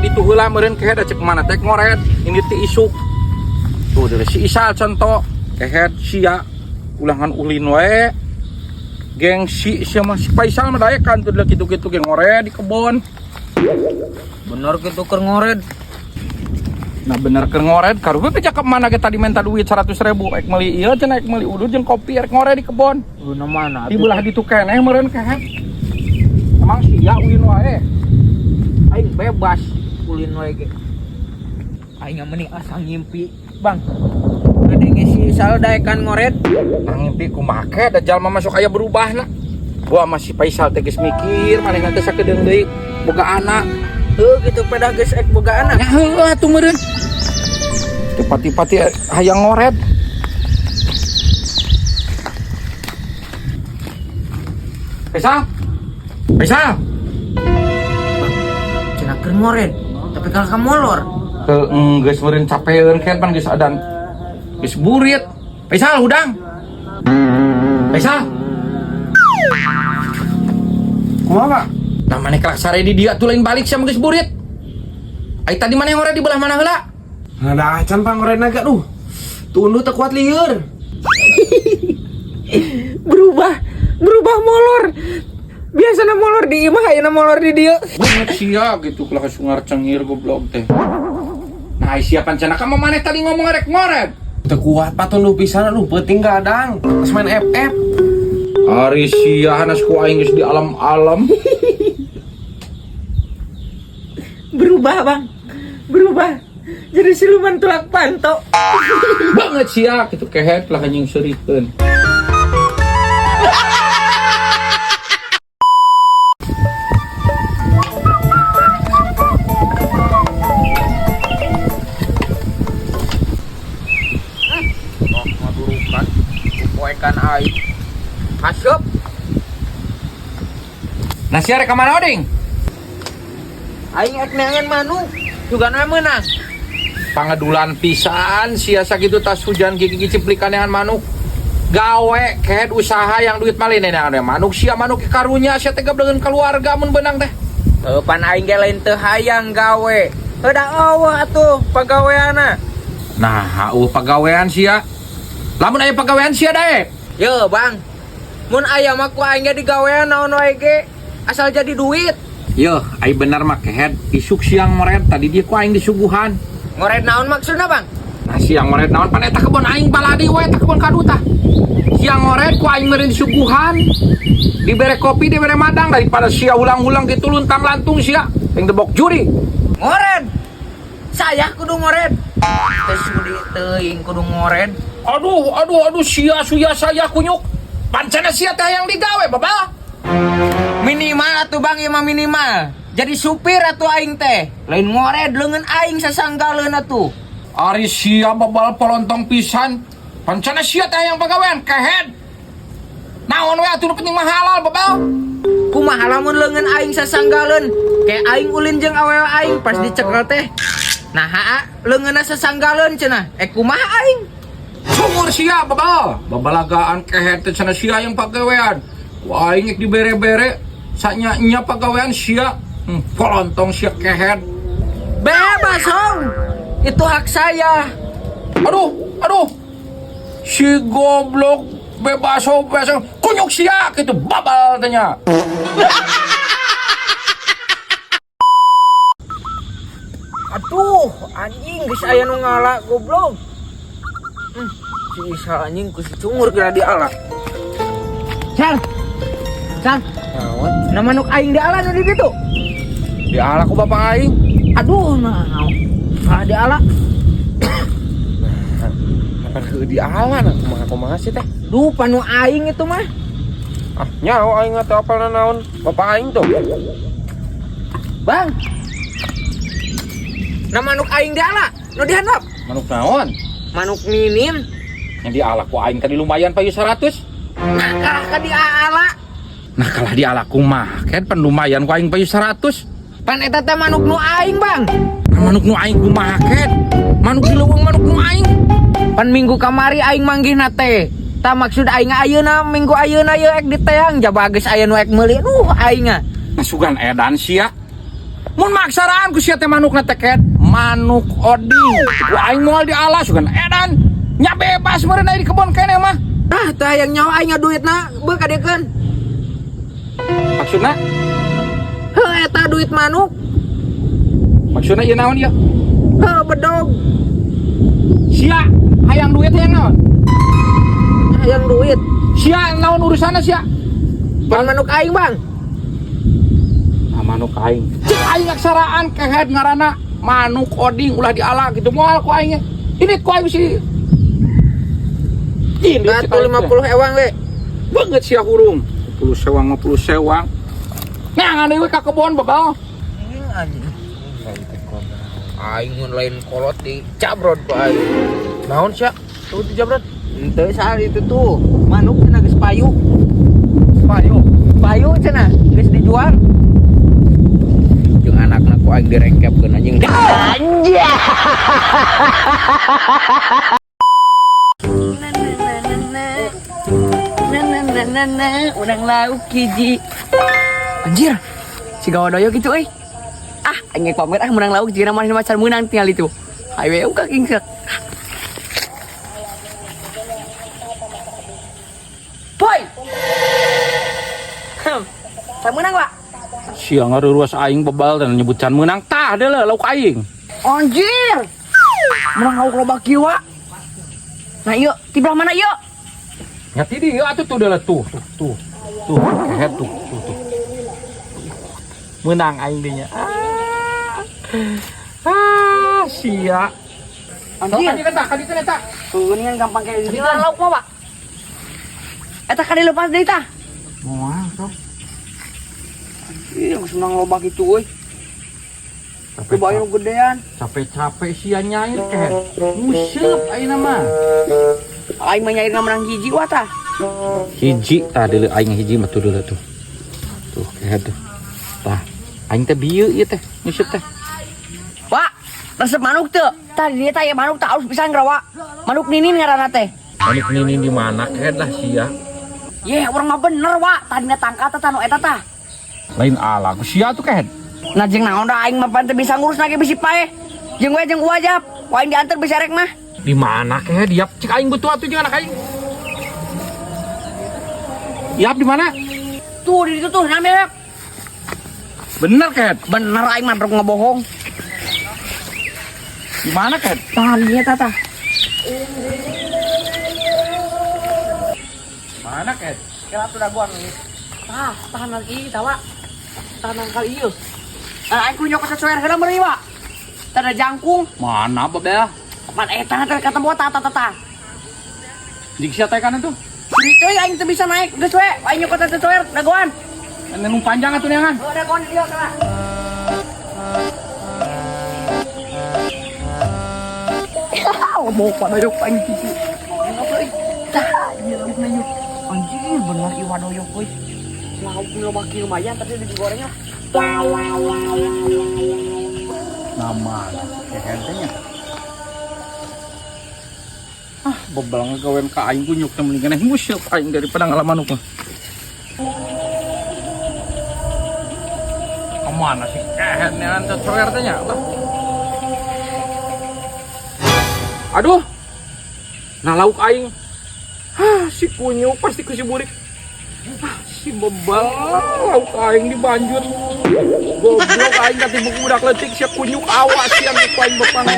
ditu heula meureun kehed cek mana teh ngored ini ti isuk. Tuh dari si Isal contoh kehed sia ulangan ulin wae. Gengsi sia mah si Faisal mah daekan tuh kitu-kitu ge ngored di kebon. Bener gitu keur ngored. Nah bener keur ngored karuh we ka mana ge tadi minta duit 100.000 rek meuli ieu cenah rek meuli udud jeung kopi rek ngored di kebon. Lu mana Di belah ditu keneh meureun kehed. Emang sia ulin wae. Aing bebas ulin wae ge. Aing mending asa ngimpi, Bang. Ngadenge si Isal daekan ngored. Nah ngimpi kumaha ke da jalma masuk aya berubahna. Gua masih Faisal teh geus mikir manehna teh sakedeung deui boga anak. Heuh gitu pedah geus ek boga anak. Nya heueuh atuh meureun. Teu pati-pati hayang ngored. Faisal. Faisal. Cenah keur ngored, tapi kalah ka molor. Heuh geus meureun capeun kan pan geus adan. Geus burit. Faisal hudang. Faisal. Kumaha, Pak? Nah maneh kelak sare di dia tuh lain balik sia geus burit. Ai tadi maneh ngored di belah mana heula? Nah, dah acan Pak ngored naga duh. Tunduh teu kuat lieur. Berubah, berubah molor. Biasana molor di imah, ayeuna molor di dieu. Banget sia gitu kelak sungar cengir goblok teh. Nah, ai sia pancana ka maneh tadi ngomong rek ngored. Teu kuat Pak tunduh pisan aduh peuting gadang. Geus main FF. Ari sia hanas ku aing geus di alam-alam. Berubah, Bang. Berubah. Jadi siluman tulak panto. Banget sia gitu kehet lah anjing seurikeun. Oh, ngadurukan. Poekan aing. Asup. Nah sia rek ka mana oding? Aing ek neangan manuk. Juga meunang. Pangedulan pisan sia sakitu tas hujan gigi ciplikan neangan manuk. Gawe kehed usaha yang duit malih neangan manuk sia manuk karunya sia teh gableun keluarga mun beunang teh. Heuh pan aing ge lain teu hayang gawe. Heuh da eueuh atuh pagaweanna. Nah, eueuh pagawean sia. Lamun aya pagawean sia daek. Ye, Bang. Mun aya mah ku aing ge digawean naon wae ge. Asal jadi duit. Yeuh, ai bener mah kehed isuk siang ngored tadi dia ku aing disuguhan. Ngored naon maksudna, Bang? Nah, siang ngored naon pan eta kebon aing baladi we eta kebon kadu tah. Siang ngored ku aing meureun disuguhan. Dibere kopi, dibere madang daripada sia ulang-ulang gitu luntang lantung sia. Yang debok juri. Ngored. Saya kudu ngored. Teu sudi teuing kudu ngored. Aduh, aduh, aduh sia suya saya kunyuk. Pancana sia teh yang digawe, babal. Minimal atuh Bang ieu mah minimal. Jadi supir atuh aing teh. Lain ngored leungeun aing sasanggaleun atuh. Ari sia babal polontong pisan. Pancana sia teh yang pagawean kehed. Naon we atuh nu penting mah halal babal. Kumaha lamun leungeun aing sasanggaleun? Kayak aing ulin jeung awewe aing pas dicekel teh. Nah, haa, leungeunna sasanggaleun cenah. Kumaha aing? Sumur sia babal. Babalagaan kehed teh cenah sia yang pagawean. Ku aing ek dibere-bere sanya-nya pagawean sia. Polontong sia kehed. Bebas, Hong. Itu hak saya. Aduh, aduh. Si goblok bebas, oh, bebas. Kunyuk sia gitu babal tanya. Aduh, anjing geus aya nu ngala goblok. Si Isal anjing ku si cungur kira diala. Sal. Sal. Naon? Nah manuk aing diala nu di ditu. Diala ku bapak aing. Aduh, nah. Nah, diala. Apa heueuh diala nah kumaha kumaha sih teh? Duh, panu aing itu mah. Ah, nyaho aing teh apal naon? Bapak aing tuh. Bang. Nah manuk aing diala, nu dihandap. Manuk naon? Manuk ninin. Yang diala ku aing tadi lumayan payu 100. Nah, kalah ka diala. Nah, kalah diala kumaha? Kan pan lumayan ku aing payu 100. Pan eta teh manuk nu aing, Bang. Nah, manuk nu aing kumaha ket? Manuk di leuweung manuk nu aing. Pan minggu kamari aing manggihna teh. Tah maksud aing ayeuna minggu ayeuna ye ek diteang jaba geus aya nu ek meuli. Duh aing ah. Nah, sugan edan sia. Mun maksaraan ku sia teh manukna teh kehed manuk oding. Ku aing moal diala sugan edan. Nya bebas meureun aya di kebon keneh mah. Ah, teu hayang nyawa aing duitna beuk kadekeun. Maksudna? Heuh eta duit manuk. Maksudna ieu naon ieu? Heuh bedog. Sia hayang duit hayang naon? Hayang duit. Sia naon urusanna sia? Bang manuk aing, Bang. Nah, manuk aing. Cek aing aksaraan kehed ngaranna manuk oding ulah diala gitu moal ku aing. Ini ku aing si ini 50 ewang we. Banget sia hurung. 10 sewang 50 sewang. Nah, ngan deui ka kebon bebal. Anjing. Aing mun lain kolot di cabrot ku aing. Naon sia? Tuh di jabrat. Henteu sahal itu tuh. Manuk cenah geus payu. Payu. Payu cenah geus dijual. Jeung anakna ku aing direngkepkeun anjing. Na unang lauk hiji. Anjir, si gawa doyo gitu euy. Ah, aing pamer ah menang lauk jika maneh macan menang tinggal itu. Hayu we ka kingsek. Boy. Saya menang, Pak. Sia ngaruruas aing bebal dan nyebut can meunang tah deuleu lauk aing. Anjir. Menang lauk loba kieu, Wak. Nah, ieu ti belah mana ieu? Nya ti dieu atuh tuh deuleu tuh tuh tuh. Tuh kehed tuh tuh tuh. Meunang aing dinya. Ah. Ah, sia. Anjir. Kadi kan kadi kan eta. Tuh, gampang kayak gitu. Lauk mah, Pak. Eta kadi lepas deui tah. Moal sok. Ih, geus menang loba kitu euy. Coba ayo gedean. Capek-capek sia nyair kehed. Nguseup ayeuna mah. Aing mah nyair menang hiji wah tah. Hiji tah deuleu aing hiji mah tuh deuleu tuh. Tuh kehed tuh. Tah, aing teh bieu ieu teh, nguseup teh. Wak, resep manuk teu. Tah di dieu tah aya manuk tah alus pisan geura, Manuk ninin ngaranna teh. Manuk ninin di mana kehed lah sia. Yeh, urang mah bener, Wak. Tadina tangka tah nu eta tah. Lain ala ku sia tuh kehed. Nah jeung naon da aing mah pan teu bisa ngurus lagi bisi paeh. Jeung we jeung wajab, ku aing diantar bisa rek mah. Di mana kehed yap cik aing butuh atuh jeung anak aing. Yap di mana? Tuh di ditu tuh namanya yap. Bener kehed. Bener aing mah rek ngebohong. Di mana kehed? Tah di dieu tah tah. Mana kehed? Kira tuh dagoan ini. Tah, tahan lagi tah, Wak. Tahan kali ieu. Ah, aing kudu nyokot sesuai heula meuli, Wak. Tah ada jangkung. Mana babeh? Man eta teh kata buat tah tah tah. Jik sia teh kana tuh. Duit euy aing teu bisa naik geus we. Aing nyokot sesuai dagoan. Anu panjang atuh neangan. Oh, dagoan di dieu kala. Mau wadoyok aing cici. Tah, ieu laukna ieu. Anjir, bener ieu wadoyok euy. Lauk nu loba kieu lumayan tapi digorengnya. Nama kehed teh nya. Ah, bebal ngagawean ka aing kunyuk teh mendingan nguseup aing daripada ngalaman manuk mah. Kemana sih kehed neangan cocoer teh nya? Aduh. Nah lauk aing. Hah, si kunyuk pasti ku si burik. Ah, si bebal lauk aing dibanjut. Goblok aing katipu budak leutik sia kunyuk awas sia ku aing bepang.